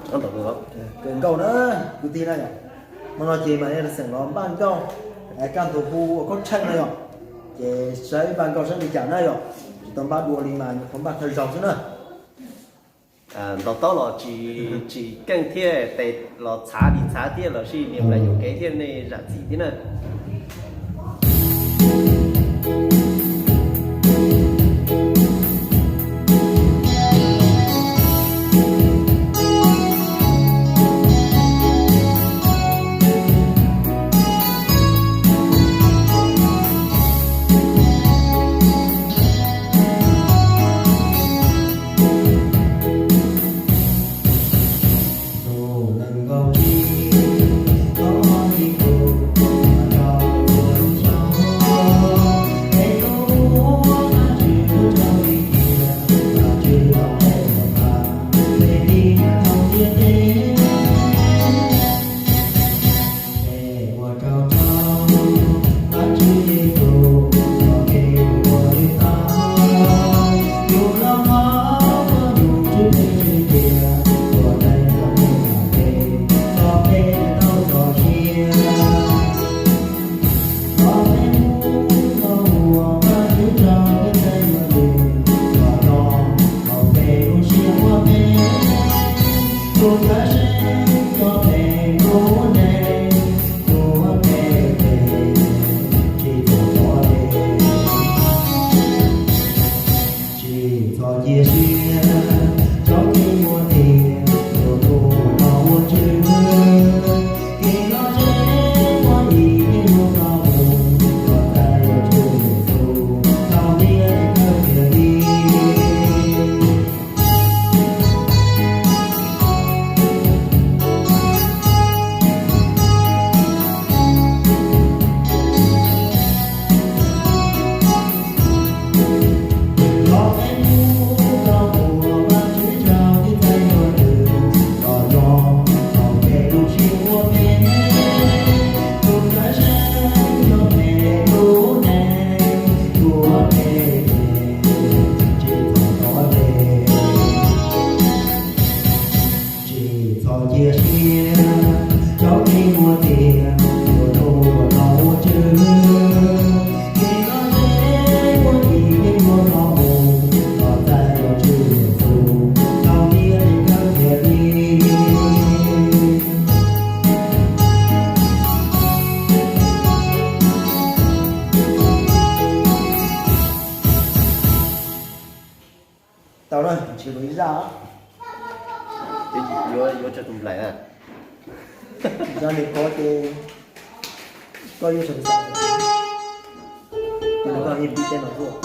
Kawm nkauj na, kwv tij na yom. Hmo no ces mas nej xeem los npaj nkauj, kaj ntug hu ua khaub tsheej na yom. Ces saib npaj nkauj saib li cas na yom. Tsis tau npaj dua li mas nyuam qhuav npaj thawj zaug xwb na. Ntaus taub los tsis, tsis keej thiab, tes los txhav li txhav thiab los sis niam nplam yuam kev thiab nej zam txim thiab na. Tsis txhob cia siab, txhob cia muaj tiag, tus tus no ua tswv, kev los tsev muaj ib hnub no mus, los txais yuav tswv tus, thaum tiag kawg tiag li. Tsis txhob cia siab, txhob cia muaj tiag, tus tus no ua tswv, kev los tsev muaj ib hnub no mus, los txais yuav tswv tus, thaum tiag kawg tiag li. Tau na, tsis lus ib zaj. Yuav, yuav tsawg tus nplaim na? Zaj li ko ces koj yuav tsawg tus nplaim. Tus nplaim koj yeej pib teb no tuaj.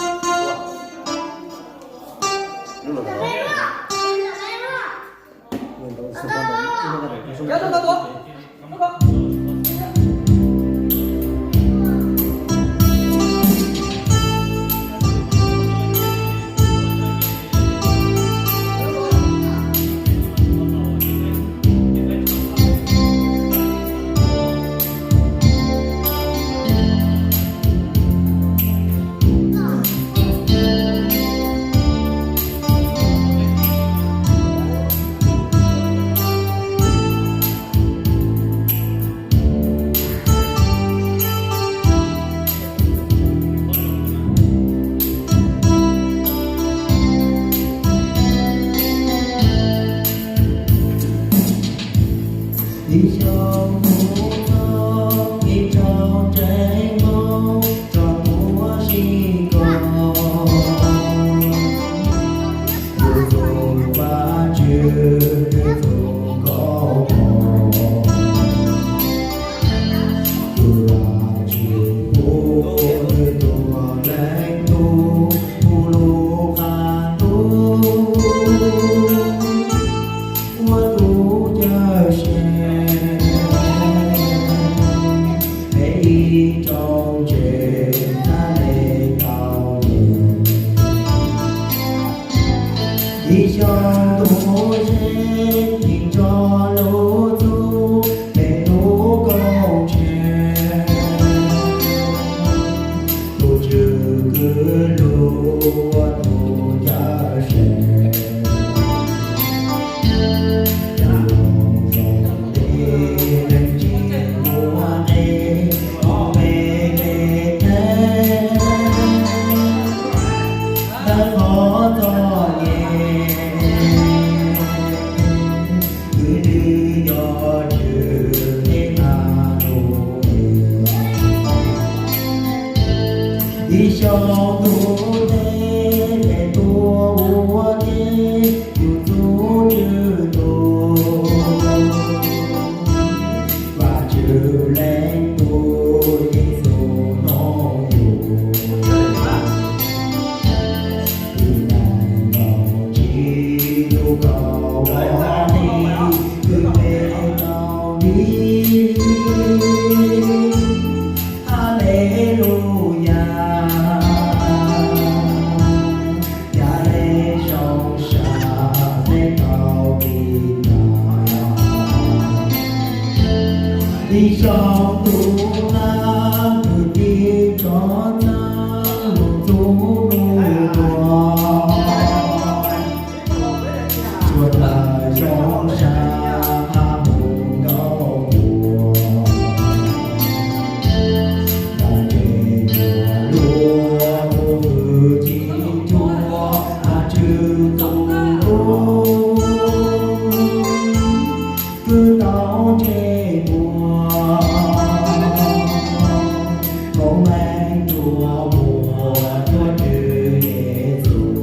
Ib xyoos kuv txog ib tsoom tsev Hmoob tso kuv ua si nkaus. Tus txuj Vajtswv twb txuj koj mog, tus Vajtswv puv twb tuaj leej tub puv lub qab ntuj ua tus cawm seej, peb ib tsoom tsev Hmoob tau yug. Ib xyoos tus Vajtswv tso lub txuj pem lub koog tsheb, tus Tswv kwv lug ua tus cawm seej, tus qhov txom nyem, kuv twb yog Tswv Emanuel. Ib xyoos tus teb pem tuaj ua ke, yus tus Tswv tuaj. Vajtswv Leej Tub Yexus hnov yus, tus neeg los tsis hlub koj ua li, tus neeg los dim. Haleluyas, yam li zoo sab peb tau dim tas. Ib xyoos tus hlab kwv tij rov txog lub ntuj ntuag, suav dlawg zoo sab hab mus ntaus tuag. Tag ntshe yuav luag tus hwj chim cuag Vajtswv tus hlub, kwv tau ntsej muag, koob meej rua muag cuag Tswv Yexus.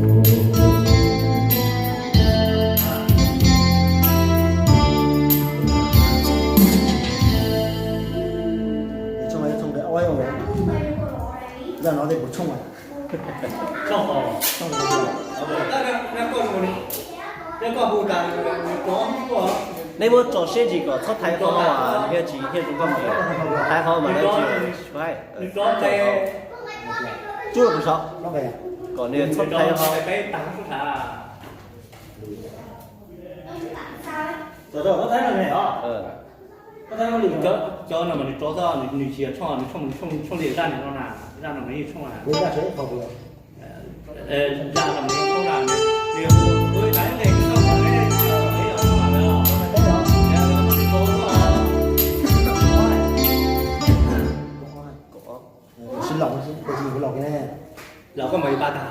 Neb muab tso siab ntsis kom txhob thaiv qhov, thiaj tsis thiaj zoo nkauj mus. Thaiv qhov mas lawv tsis, tsuj los kuv saib, kom nws txhob thaiv qhov. Cov no mas nws rov txog, nws tsis yog tshooj, nws tshooj, nws tshooj li zaj no na, zaj no mas yeej tshooj na. Zaj no mas yeej tshooj na, nws, nws, Los koj mas ib pab tag.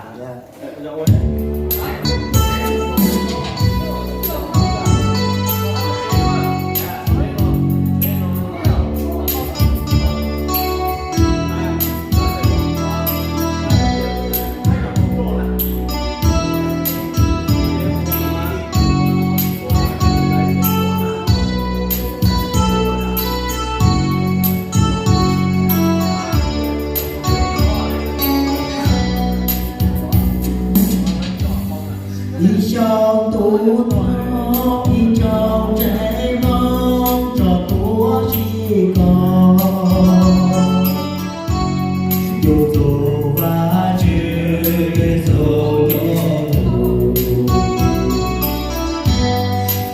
Ib xyoos tus tuag, ib tsoom ntseeg hloov tso tuaj sib koom, yus tus Vajtswv Yexus yog tus,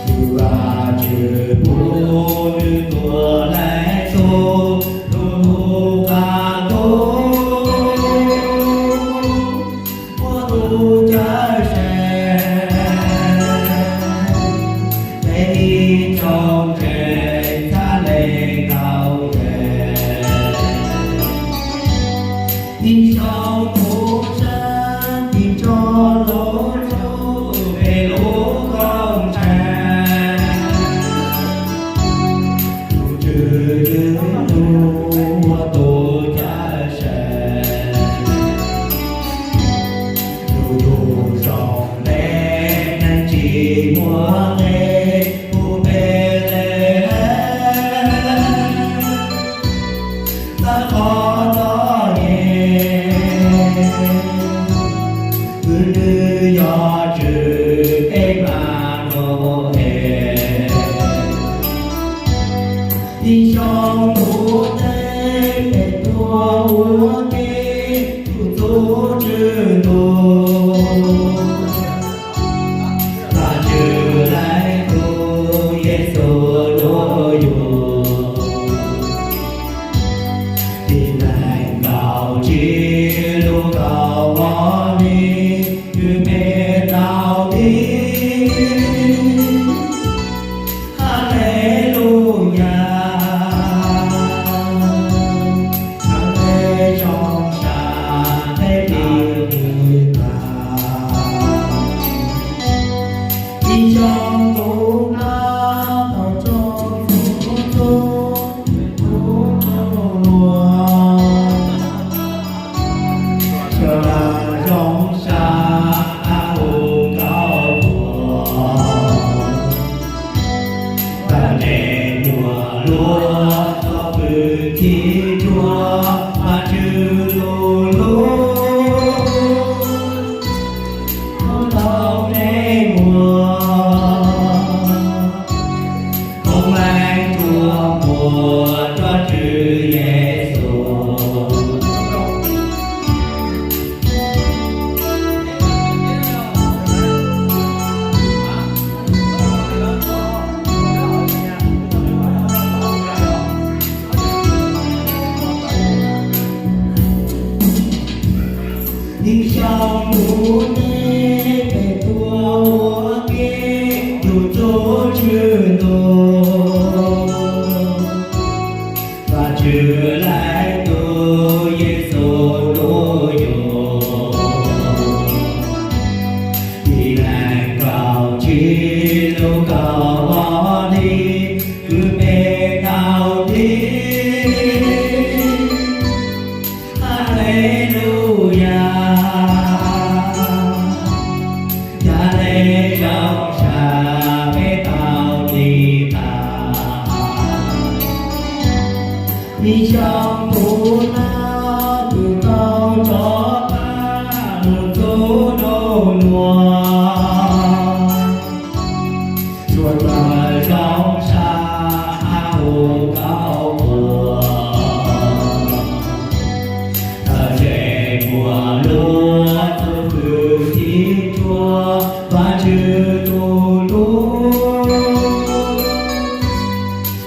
yus Vajtswv pub nws tus Leej Tub, tus hlub qab ntuj, ua tus cawm seej, peb ib tsoom ntseeg txhad le tau yam. Ib xyoos tus sab tis tso lub txuj pem lub koob tshee, tus Tswv Yexus ua tus cawm seej, tus tub zoo ntev neeg tsis muaj nqe puag Npeleheeb. Txawv qhov txom nyem, kuv twb yog Tswv Emanuel. Ib xyoos tus teb pem tuaj ua ke, tus tub tswv ntuag, Vajtswv Leej Kuv neb pem tuaj ua ke, tus tub tswj ntuj. Vajtswv leej tub Yexus lub yug, tib leeg kaum tsib lub kaum ob hlis, kwv peb tau tig. Haleluyas, yog nej zoo sab peb tau tig tas. Ib xyoos puv no, tus tau rov qab mus txug nub nua. Tsuas tawm zoo sab hu kauv quas, thawj zej muag luag txuj fwj tib tsuag, Vajtswv tus lub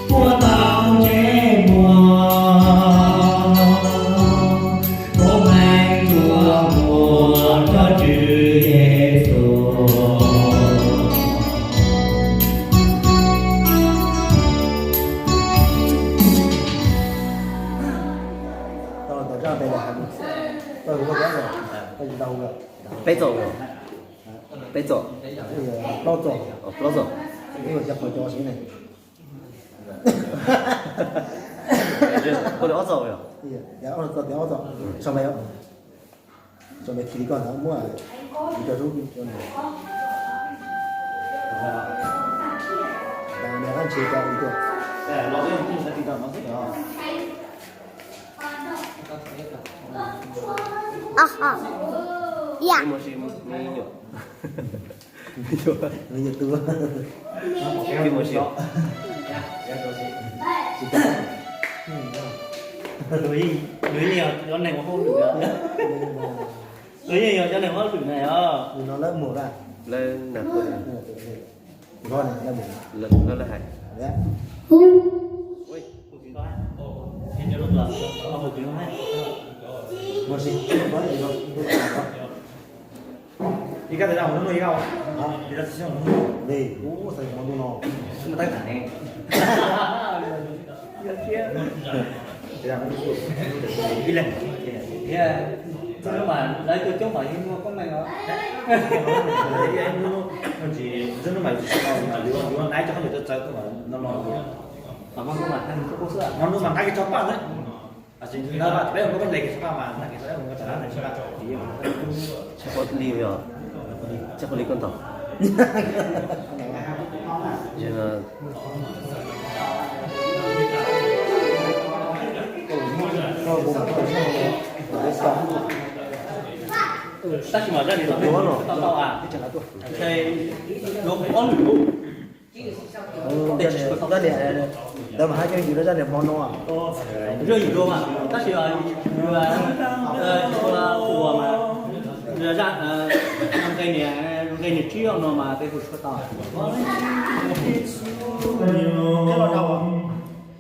puab tau ntsej muag, puab meej tsuas muag rua Tswv Yexus. Peb txoj, peb txoj, plaub txoj, plaub txoj. Ua li ob txoj yog? Sau ntawd, sau ntawd khi li koj ntawd muab, ntshe rau ib tuaj. Nws yeej yog cov neeg ua hauj lwm na. Nws yeej yog cov neeg ua hauj lwm na yog. Lawv tus coob pom yeej muaj koob meej os. Hmo ntuj mas nqa kiag tso paj xwb. Tsis pom li yog, tsis pom li koj ntag. Tab sis mas zaj ni tau tau a, luag ob lwm. Zaj ni, ntawd mas hais cov yim rau zaj ni hmo no. Zaj yim rau mas tab sis yus ua mas nqe niam, nqe niam tsib no mas peb hu tau.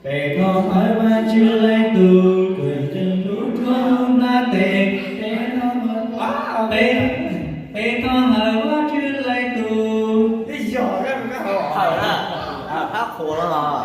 Peb thov hawm Vajtswv leej tub, kwv tij hlub rua nplaj teb. Peb thov hawm Vajtswv leej tub. Ib yog, hawm na, phab qhuas los.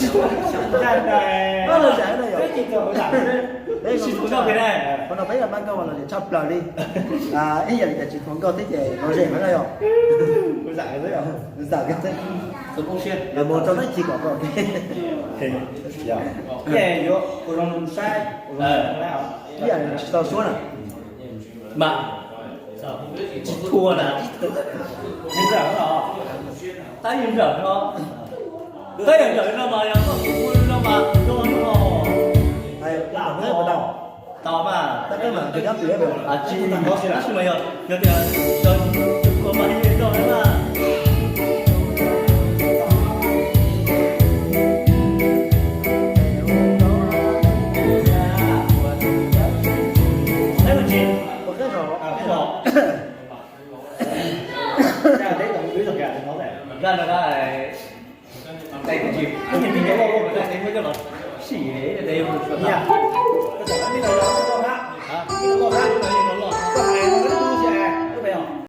Xyov zaj no, peb tsis tau zam, peb tsis tau zam, qhov no peb yog pab nkauj mas lom zem tshaj plaws li. Ib yam li tias tsis tau nkauj thiab ces lom zem heev no yog. Zam xwb, mus rau tag kis kom kom. Ib yam li tsis tau suab na. Mas tsis tshua na. Tab yog nrawm no, tab yog nrawm no mas yog koj kuv no mas zoo no. Tau mas. Tab sis mas yog, yog tias tsis tshua mas yeej zoo na.